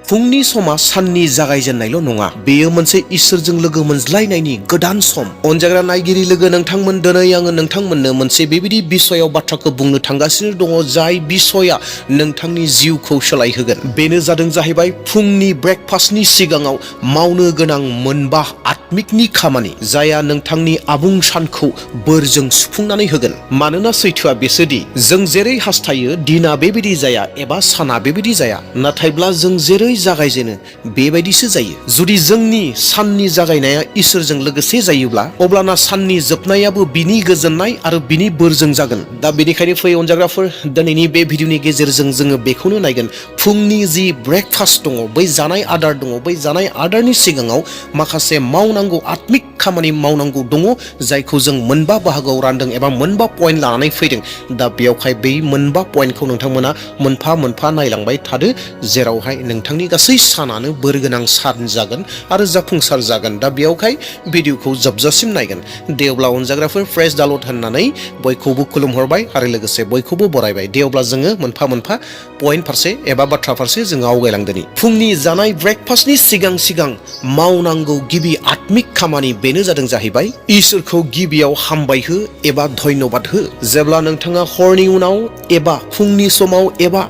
फुंनि समा साननि जागायजेननायल' नङा, बेयो मोनसे इसोरजों लोगो मोनज्लायनायनि गोदान सम। अनजाग्रा नायगिरि लोगो नोंथांमोन, दिनै आङो नोंथांमोननो मोनसे बेबायदि बिसयाव बाथ्राखौ बुंनो थांगासिनो दङ, जाय बिसया नोंथांनि जिउखौ सोलायहोगोन। बेनो जाहैबाय फुंनि ब्रेकफास्टनि सिगाङाव मावनो गोनां मोनबा आत्मिकनि खामानि, जायहा नोंथांनि आबुं सानखौ बोरजों सुफुंनानै होगोन। मानोना सैथोआ बेसोदि जों जेरै हास्थायो दिना बेबायदि जाया एबा साना बेबायदि जाया, नाथायब्ला जों जेरै जागायजेनो बेबायदिसो जायो। जुदि जोंनि साननि जागायनाया इसोरजों लोगोसे जायोब्ला, अब्लाना साननि जोबनायाबो बिनि गोजोननाय आरो बिनि बोरजों जागोन। दा बेनिखायनो फै अनजाग्राफोर, दिनैनि बे भिडिअनि गेजेरजों जोङो बेखौनो नायगोन, फुंनि जि ब्रेकफास्ट दङ, बै जानाय आदार दङ, बै जानाय आदारनि सिगाङाव माखासे मावनांगौ आत्मिक खामानि मावनांगौ दङ, जायखौ जों मोनबा बाहागोआव रानदों एबा मोनबा पइन्ट लानानै फैदों। दा बेयावहाय बै मोनबा पइन्टखौ नोंथांमोना मोनफा मोनफा नायलांबाय थादो, जेरावहाय नोंथांनि गासै सानानो बोरगोनां सान जागोन आरो जाफुंसार जागोन। दा बेयावहाय भिडिअखौ जोबजासिम नायगोन। दे अब्ला अनजाग्राफोर, प्रेज द लर्ड होननानै बयखौबो खुलुमहरबाय आरो लोगोसे बयखौबो बरायबाय। दे अब्ला जोङो मोनफा मोनफा पइन्ट फारसे एबा बाथ्रा फारसे जोङो आवगायलांदोनि। फुंनि जानाय ब्रेकफास्टनि सिगां सिगां मावनांगौ गिबि आत्मिक खामानि, बेनो जाहैबाय इसोरखौ गिबियाव हामबाय हो एबा धन्यबाद हो। जेब्ला नोंथाङा हरनि उनाव एबा फुंनि समाव एबा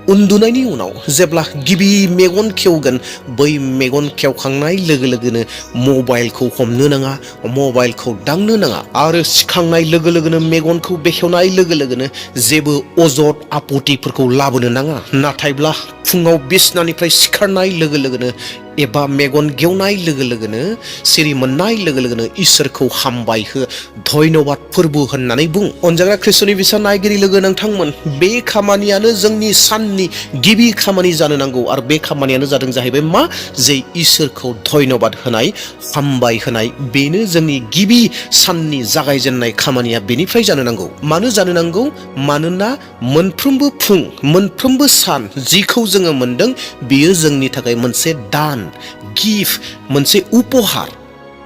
उन्दुनायनि उनाव जेब्ला गिबि मेगन खेवगोन, बै मेगन खेवखांनाय लोगो लोगोनो मबाइलखौ हमनो नाङा, मबाइलखौ दांनो नाङा आरो सिखांनाय लोगो लोगोनो मेगनखौ बेखेवनाय लोगो लोगोनो जेबो अजद आपत्तिफोरखौ लाबोनो नाङा। नाथायब्ला फुङाव बिसनानिफ्राय सिखारनाय लोगो लोगोनो एबा मेगन गेवनाय लोगो लोगोनो, सिरि मोननाय लोगो लोगोनो इसोरखौ हामबाय हो, धन्यबाद फोरबो होननानै बुं। अनजाग्रा ख्रिस्टनि बिसा नायगिरि लोगो नोंथांमोन, बे खामानियानो जोंनि साननि गिबि खामानि जानो नांगौ आरो बे खामानियानो जाहैबाय मा? जे इसोरखौ धन्यबाद होनाय, हामबाय होनाय, बेनो जोंनि गिबि साननि जागायजेननाय खामानिया बेनिफ्राय जानो नांगौ। मानो जानो नांगौ? मानोना मोनफ्रोमबो फुं, मोनफ्रोमबो सान जिखौ जोङो मोनदों, बियो जोंनि थाखाय मोनसे दान, गिफ्ट, मोनसे उपहार,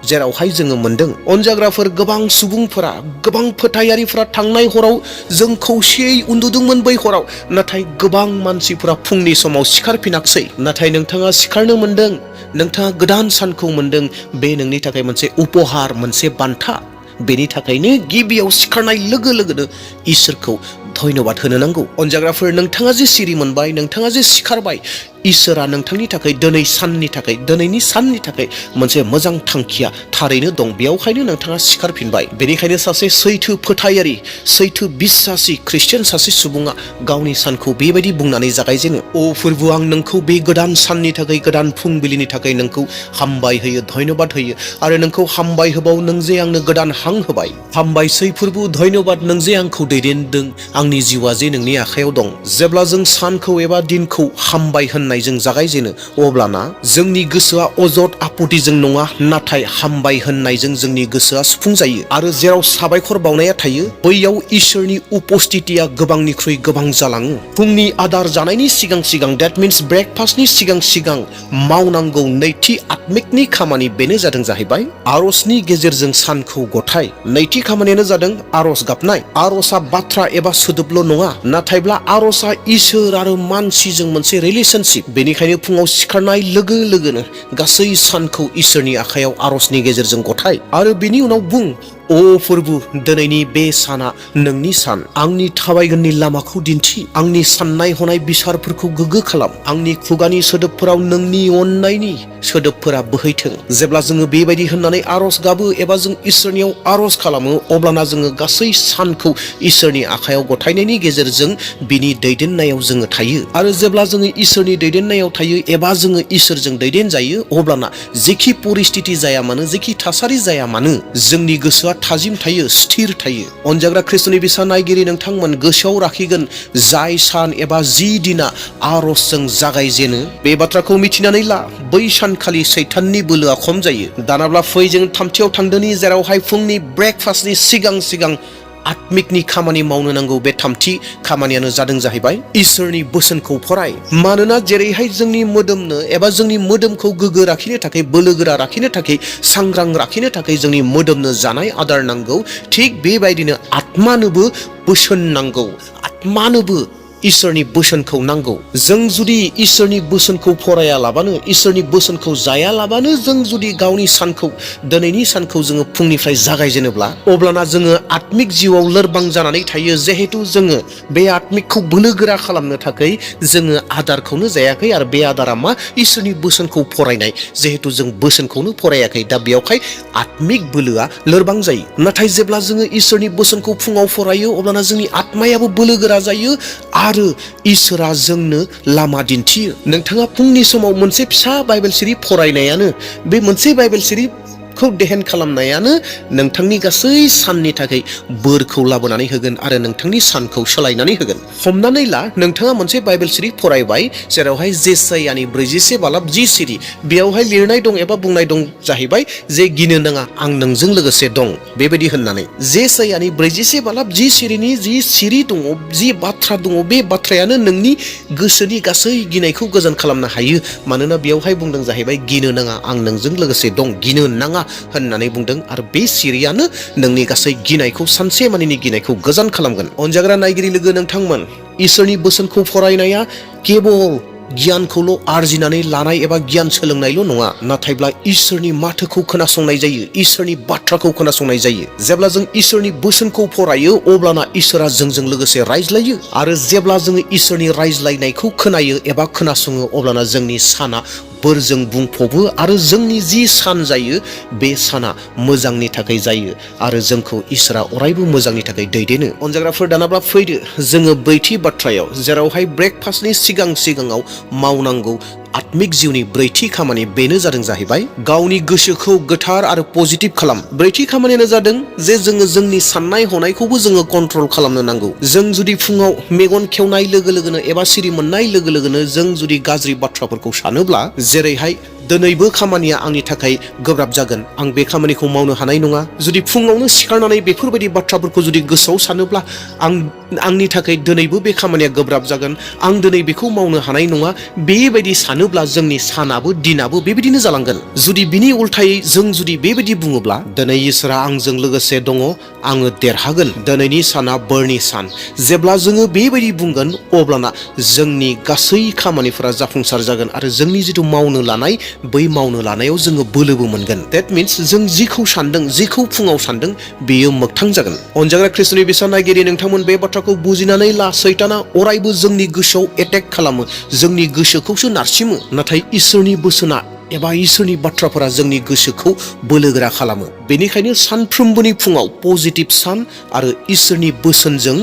जेरावहाय जोङो मोनदों। अनजाग्राफोर, गोबां सुबुंफोरा, गोबां फोथायारिफोरा थांनाय हराव जों खौसेयै उन्दुदोंमोन बै हराव, नाथाय गोबां मानसिफोरा फुंनि समाव सिखारफिनाखसै। नाथाय नोंथाङा सिखारनो मोनदों, नोंथाङा गोदान सानखौ मोनदों, बे नोंनि थाखाय मोनसे उपहार, मोनसे बान्था। बेनि थाखायनो गिबियाव सिखारनाय लोगो लोगोनो इसोरखौ धन्यबाद होनो नांगौ। अनजाग्राफोर, नोंथाङा जे सिरि मोनबाय, नोंथाङा जे सिखारबाय, इसोरा नोंथांनि थाखाय दिनै साननि थाखाय, दिनैनि साननि थाखाय मोनसे मोजां थांखिया थारैनो दं। बेयावखायनो नोंथाङा सिखारफिनबाय। बेनिखायनो सासे सैथो फोथायारि, सैथो बिश्वासि ख्रिस्टियान सासे सुबुङा गावनि सानखौ बेबायदि बुंनानै जागायजेनो, ओ फोरबो, आं नोंखौ बे गोदान साननि थाखाय, गोदान फुंबिलिनि थाखाय नोंखौ हामबाय होयो, धन्यबाद होयो आरो नोंखौ हामबाय होबाव, नों जे आंनो गोदान हां होबाय। हामबायसै फोरबो, धन्यबाद, नों जे आंखौ दैदेनदों, आंनि जिउआ जे नोंनि आखायाव दं। जेब्ला जों सानखौ एबा दिनखौ हामबाय होननायजों जागायजेनो, अब्लाना जोंनि गोसोआ अजद आपत्तिजों नङा, नाथाय हामबाय होननायजों जोंनि गोसोआ सुफुं जायो। आरो जेराव साबायखर बावनाया थायो, बैयाव इसोरनि उपस्थितिया गोबांनिख्रुइ गोबां जालाङो। फुंनि आदार जानायनि सिगां सिगां, डेट मिन्स ब्रेकफास्टनि सिगां सिगां मावनांगौ नैथि आत्मिकनि खामानि, बेनो जाहैबाय आरजनि गेजेरजों सानखौ गथाय। नैथि खामानियानो जादों आरज गाबनाय। आरजआ बाथ्रा एबा सोदोबल' नङा, नाथायब्ला आरजआ इसोर आरो मानसिजों मोनसे रिलेशनशिप। बेनिखायनो फुङाव सिखारनाय लोगो लोगोनो गासै सानखौ इसोरनि आखायाव आरजनि गेजेरजों गथाय आरो बिनि उनाव बुं, ओ फोरबो, दिनैनि बे साना नोंनि सान। आंनि थाबायगोननि लामाखौ दिन्थि, आंनि साननाय हनाय बिसारफोरखौ गोग्गो खालाम, आंनि खुगानि सोदोबफोराव नोंनि अननायनि सोदोबफोरा बोहैथों। जेब्ला जोङो बेबायदि होननानै आरज गाबो एबा जों इसोरनियाव आरज खालामो, अब्लाना जोङो गासै सानखौ इसोरनि आखायाव गथायनायनि गेजेरजों बिनि दैदेननायाव जोङो थायो। आरो जेब्ला जोङो इसोरनि दैदेननायाव थायो एबा जोङो इसोरजों दैदेनजायो, अब्लाना जेखि परिस्थिति जाया मानो, जेखि थासारि जाया मानो, जोंनि गोसोआ थाजिम थायो, स्थिर थायो। अनजाग्रा ख्रिस्टनि बिसा नायगिरि नोंथांमोन, गोसोआव लाखिगोन, जाय सान एबा जि दिना आरजजों जागायजेनो, बे बाथ्राखौ मिथिनानै ला, बै सानखालि सैताननि बोलोआ खम जायो। दानाब्ला फै जों थामथियाव थांदोनि, जेरावहाय फुंनि ब्रेकफास्टनि सिगां सिगां आत्मिकनि खामानि मावनो नांगौ। बे थामथि खामानियानो जाहैबाय इसोरनि बोसोनखौ फराय। मानोना जेरैहाय जोंनि मोदोमनो एबा जोंनि मोदोमखौ गोग्गो लाखिनो थाखाय, बोलोगोरा लाखिनो थाखाय, सांग्रां लाखिनो थाखाय जोंनि मोदोमनो जानाय आदार नांगौ, थिग बेबायदिनो आत्मानोबो बोसोन नांगौ, आत्मानोबो इसोरनि बोसोनखौ नांगौ। जों जुदि इसोरनि बोसोनखौ फरायालाबानो, इसोरनि बोसोनखौ जायालाबानो जों जुदि गावनि सानखौ, दिनैनि सानखौ जोङो फुंनिफ्राय जागायजेनोब्ला, अब्लाना जोङो आत्मिक जिउआव लोरबां जानानै थायो। जिहेतु जोङो बे आत्मिकखौ बोलोगोरा खालामनो थाखाय जोङो आदारखौनो जायाखै, आरो बे आदारा मा? इसोरनि बोसोनखौ फरायनाय। जिहेतु जों बोसोनखौनो फरायाखै, दा बेयावहाय आत्मिक बोलोआ लोरबां जायो। नाथाय जेब्ला जोङो इसोरनि बोसोनखौ फुङाव फरायो, अब्लाना जोंनि आत्मायाबो बोलोगोरा जायो आरो इसोरा जोंनो लामा दिन्थियो। नोंथाङा फुंनि समाव मोनसे फिसा बाइबेल सिरि फरायनायानो, बे मोनसे बाइबेल सिरिखौ देहेन खालामनायानो नोंथांनि गासै साननि थाखाय बोरखौ लाबोनानै होगोन आरो नोंथांनि सानखौ सोलायनानै होगोन। हमनानै ला, नोंथाङा मोनसे बाइबेल सिरि फरायबाय, जेरावहाय जेसायानि 44:10 सिरि, बेयावहाय लिरनाय दं एबा बुंनाय दं जाहैबाय जे गिनो नाङा, आं नोंजों लोगोसे दं, बेबायदि होननानै। जेसायानि 44:10 सिरिनि जि सिरि दङ, जि बाथ्रा दङ, बे बाथ्रायानो नोंनि गोसोनि गासै गिनायखौ गोजान खालामनो हायो। मानोना बेयावहाय बुंदों जाहैबाय, गिनो नाङा, आं नोंजों लोगोसे दं, गिनो नाङा होननानै बुंदों। आरो बे सिरियानो नोंनि गासै गिनायखौ, सानसे मानिनि गिनायखौ गोजान खालामगोन। अनजाग्रा नायगिरि लोगो नोंथांमोन, इसोरनि बोसोनखौ फरायनाया केबल गियानखौल' आरजिनानै लानाय एबा गियान सोलोंनायल' नङा, नाथायब्ला इसोरनि माथोखौ खोनासंनाय जायो, इसोरनि बाथ्राखौ खोनासंनाय जायो। जेब्ला जों इसोरनि बोसोनखौ फरायो, अब्लाना इसोरा जोंजों लोगोसे रायज्लायो, आरो जेब्ला जोङो इसोरनि रायज्लायनायखौ खोनायो एबा खोनासङो, अब्लाना जोंनि साना बोरजों बुंफबो आरो जोंनि जि सान जायो, बे साना मोजांनि थाखाय जायो आरो जोंखौ इसोरा अरायबो मोजांनि थाखाय दैदेनो। अनजाग्राफोर, दानाब्ला फैदो जोङो ब्रैथि बाथ्रायाव, जेरावहाय ब्रेकफास्टनि सिगाङाव मावनांगौ आत्मिक जिउनि ब्रैथि खामानि, बेनो जादों जाहैबाय गावनि गोसोखौ गोथार आरो पजिटिभ खालाम। ब्रैथि खामानियानो जादों जे जोङो जोंनि साननाय हनायखौबो जोङो कन्ट्रल खालामनो नांगौ। जों जुदि फुङाव मेगन खेवनाय लोगो लोगोनो एबा सिरि मोननाय लोगो लोगोनो जों जुदि गाज्रि बाथ्राफोरखौ सानोब्ला, जेरैहाय दिनैबो खामानिया आंनि थाखाय गोब्राब जागोन, आं बे खामानिखौ मावनो हानाय नङा, जुदि फुङावनो सिखारनानै बेफोरबायदि बाथ्राफोरखौ जुदि गोसोआव सानोब्ला, आंनि थाखाय दिनैबो बे खामानिया गोब्राब जागोन, आं दिनै बेखौ मावनो हानाय नङा, बेबायदि सानोब्ला जोंनि सानाबो दिनाबो बेबायदिनो जालांगोन। जुदि बिनि उल्थायै जों जुदि बेबायदि बुङोब्ला, दिनै इसोरा आंजों लोगोसे दङ, आङो देरहागोन, दिनैनि साना बोरनि सान, जेब्ला जोङो बेबायदि बुंगोन, अब्लाना जोंनि गासै खामानिफोरा जाफुंसार जागोन आरो जोंनि जिथु मावनो लानाय, बै मावनो लानायाव जोङो बोलोबो मोनगोन। देट मिन्स जों जिखौ सानदों, जिखौ फुङाव सानदों, बेयो मोगथां जागोन। अनजाग्रा ख्रिस्ट'नि बिसा नायगिरि नोंथांमोन, बे बाथ्राखौ बुजिनानै ला, सैताना अरायबो जोंनि गोसोआव एटेक खालामो, जोंनि गोसोखौसो नारसिमो, नाथाय इसोरनि बोसोना एबा इसोरनि बाथ्राफोरा जोंनि गोसोखौ बोलोगोरा खालामो। बेनिखायनो सानफ्रोमबोनि फुङाव पजिटिभ सान आरो इसोरनि बोसोनजों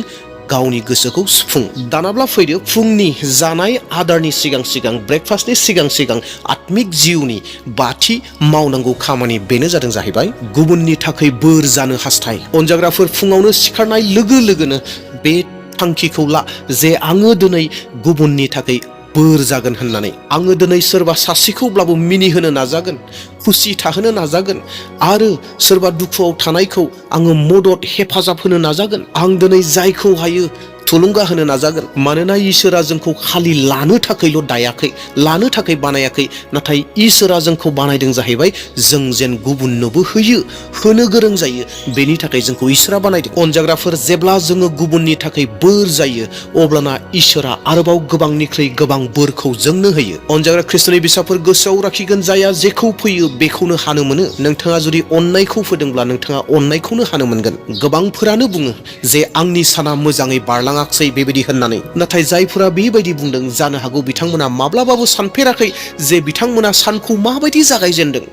गावनि गोसोखौ सुफुं। दानाब्ला फैदो फुंनि जानाय आदारनि सिगां ब्रेकफास्टनि सिगां आत्मिक जिउनि बाथि मावनांगौ खामानि, बेनो जादों जाहैबाय गुबुननि थाखाय बोर जानो हास्थाय। अनजाग्राफोर, फुङावनो सिखारनाय लोगो लोगोनो बे थांखिखौ ला जे आङो दिनै गुबुननि थाखाय बोर जागोन होननानै। आङो दिनै सोरबा सासेखौब्लाबो मिनिहोनो नाजागोन, खुसि थाहोनो नाजागोन, आरो सोरबा दुखुआव थानायखौ आङो मदद हेफाजाब होनो नाजागोन। आं दिनै जायखौ हायो थुलुंगा होनो नाजागोन। मानोना इसोरा जोंखौ खालि लानो थाखायल' दायाखै, लानो थाखाय बानायाखै, नाथाय इसोरा जोंखौ बानायदों जाहैबाय जों जेन गुबुननोबो होयो, होनो गोरों जायो, बेनि थाखाय जोंखौ इसोरा बानायदों। अनजाग्राफोर, जेब्ला जोङो गुबुननि थाखाय बोर जायो, अब्लाना इसोरा आरोबाव गोबांनिख्रुइ गोबां बोरखौ जोंनो होयो। अनजाग्रा ख्रिस्ट'नि बिसाफोर, गोसोआव लाखिगोन, जाया जेखौ फैयो बेखौनो हानो मोनो। नोंथाङा जुदि अननायखौ फोदोंब्ला नोंथाङा अननायखौनो हानो मोनगोन। गोबांफोरानो बुङो जे आंनि साना मोजाङै बारलाङाखै बेबायदि होननानै, नाथाय जायफोरा बेबायदि बुंदों, जानो हागौ बिथांमोना माब्लाबाबो सानफेराखै जे बिथांमोना सानखौ माबायदि जागायजेनदों,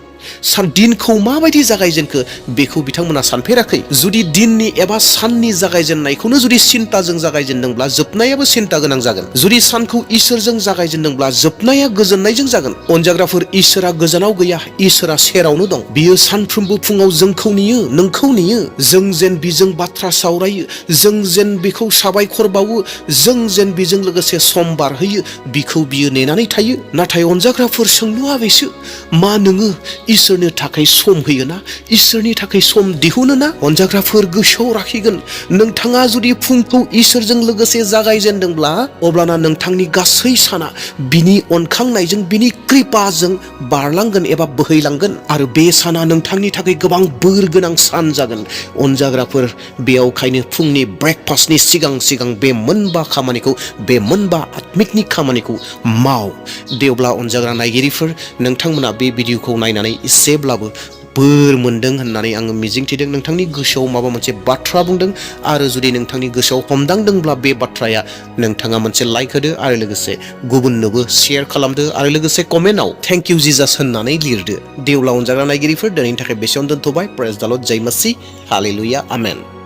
दिनखौ माबायदि जागायजेनखो, बेखौ बिथांमोना सानफेराखै। जुदि दिननि एबा साननि जागायजेननायखौनो जुदि सिन्ताजों जागायजेनदोंब्ला, जोबनायाबो सिन्ता गोनां जागोन। जुदि सानखौ इसोरजों जागायजेनदोंब्ला, जोबनाया गोजोननायजों जागोन। अनजाग्राफोर, इसोरा गोजानाव गैया, इसोरा सेरावनो दं। बियो सानफ्रोमबो फुङाव जोंखौ नेयो, नोंखौ नेयो। जों जेन बिजों बाथ्रा सावरायो, जों जेन बेखौ साबायखर बावो, जों जेन बेजों लोगोसे सम बारहोयो, बिखौ बियो नेनानै थायो। नाथाय अनजाग्राफोर, सोंलुआ बेसो, मा नोङो इसोरनो थाखाय सम होयोना इसोरनि थाखाय सम दिहुनोना अनजाग्राफोर गोसोआव लाखिगोन नोंथाङा जुदि फुंखौ इसोरजों लोगोसे जागायजेनदोंब्ला अब्लाना नोंथांनि गासै साना बिनि अनखांनायजों बिनि कृपाजों बारलांगोन एबा बोहैलांगोन आरो बे साना नोंथांनि थाखाय गोबां बोर गोनां सान जागोन अनजाग्राफोर बेयावखायनो फुंनि ब्रेकफास्टनि सिगां सिगां बे मोनबा खामानिखौ बे मोनबा आत्मिकनि खामानिखौ माव देवब्ला अनजाग्रा नायगिरिफोर नोंथांमोना बे भिडिअखौ नायनानै एसेब्लाबो बोर मोनदों होननानै आङो मिजिंथिदों नोंथांनि गोसोआव माबा मोनसे बाथ्रा बुंदों आरो जुदि नोंथांनि गोसोआव हमदांदोंब्ला बे बाथ्राया नोंथाङा मोनसे लाइक होदो आरो लोगोसे गुबुननोबो शेयार खालामदो आरो लोगोसे कमेन्टआव थेंक इउ जिजास होननानै लिरदो देवब्ला अनजाग्रा नायगिरिफोर दिनैनि थाखाय बेसेयावनो दोनथ'बाय प्रेज द लर्ड जय मसीह हालेलुया आमेन